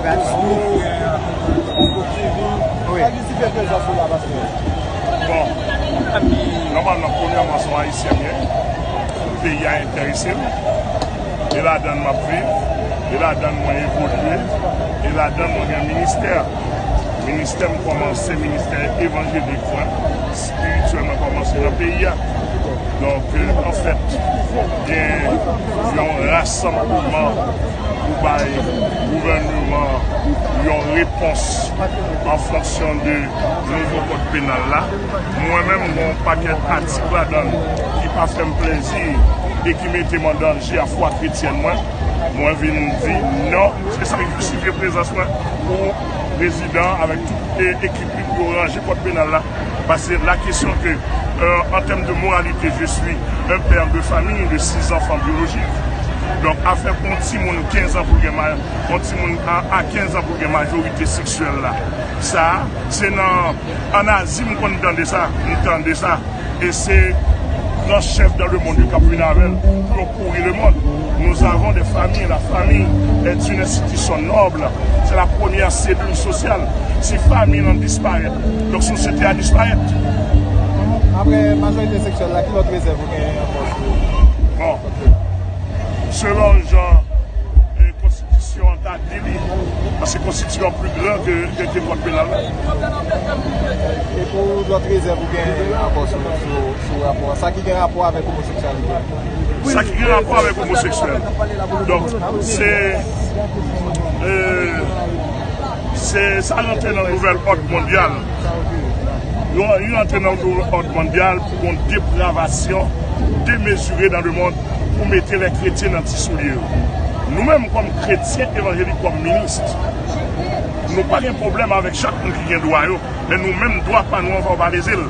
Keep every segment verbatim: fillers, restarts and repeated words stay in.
Bon, nòmalman, premyèman, se yon Ayisyen m ye. Peyi a enterese m. E ladann m ap viv. E ladann mwen evolye. E ladann mwen gen ministè. Ministè m kòmanse, ministè evanjelik mwen, espirityèl mwen kòmanse nan peyi a. Donk, euh, anfèt, gen yon rasanbleman pou bay gouvènman yon repons an fonksyon de nouvo kòd penal la. Mwen menm, gen yon pakèt atik ladan l ki pa fè m plezi e ki mete m an danje a fwa kretyèn mwen. Mwen vin di non. Se sa ki jistifye prezans mwen pou prezidan avèk tout e, ekip li pou yo ranje kòd penal la. Paske la kesyon ke, euh, an tèm de moralite, je suis un père de famille de six enfants biologiques. Donk, afè pou yon timoun kenz an pou l gen ma-, yon timoun a, a kenz an pou l gen majorite seksyèl la. Sa, se nan, an Azi, m konn tande sa, m tande sa. E se gran chèf dans le monde yo k ap vin avè l pou yo pouri le monde. Nous avons des familles. La famille est une institution noble. C'est la première cellule sociale. Si fanmi an disparèt, donk sosyete a disparèt. Apre majorite seksyèl la, ki lòt rezèv ou gen ankò sou? Bon, selon jan, e, konstitisyon an ta di li, paske konstitisyon an pli gran ke, ke, ke kòd penal la. E pou lòt rezèv ou gen ankò sou, sou, sou rapò a? Sa ki gen rapò avèk omoseksyalite? Sa ki gen rapò avèk omoseksyèl. Donk, se, euh, se sa rantre nan nouvèl òd mondyal. Yo, yo rantre nan nouvèl òd mondyal pou yon depravasyon demezire dans le monde pou mete lè kretyen nan ti soulye yo. Nou menm, kòm kretyen evanjelik, kòm minis, nou pa gen pwoblèm avèk chak moun ki gen dwa yo. Men nou menm, dwa pa nou an, fò w pa leze l.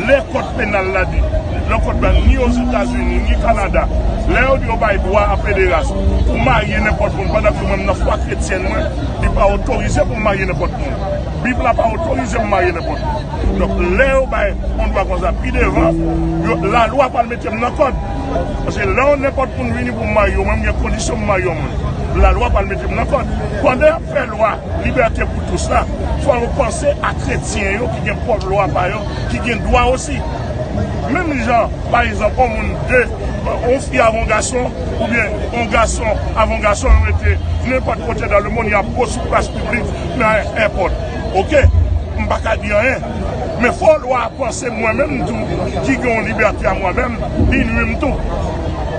Lè kòd penal la di, lè kòd la ni Ozetazini, ni Kanada, lè yo di yo bay dwa a pederas pou marye nenpòt moun, pandan ke mwen, nan fwa kretyèn mwen, li pa otorize pou m marye nenpòt moun. Bib la pa otorize m marye nenpòt moun. Donk, lè yo bay yon dwa konsa pi devan, yo, lalwa pral mete m nan kòd. Paske lè yon nenpòt moun vini pou m marye, mwen, m gen kondisyon pou m marye yon moun. Lalwa pral mete m nan kòd. Pandan y ap fè lwa, Libète pou tous la, fò yo panse a kretyen yo ki gen pwòp lwa pa yo, ki gen dwa osi. Menm jan, pa egzanp, yon moun de, yon fi avè yon gason, oubyen yon gason avè yon gason, yo rete nenpòt kote dans le monde, y ap gwo sou plas piblik, nan èpòt. Oke, m pa ka di anyen. Men fò lwa a panse mwen menm tou, ki gen yon libète a mwen menm, li nwi m tou.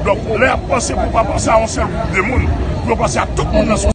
Donk, lè y ap panse pou pa panse a yon sèl gwoup de moun, pou yo panse a tout moun nan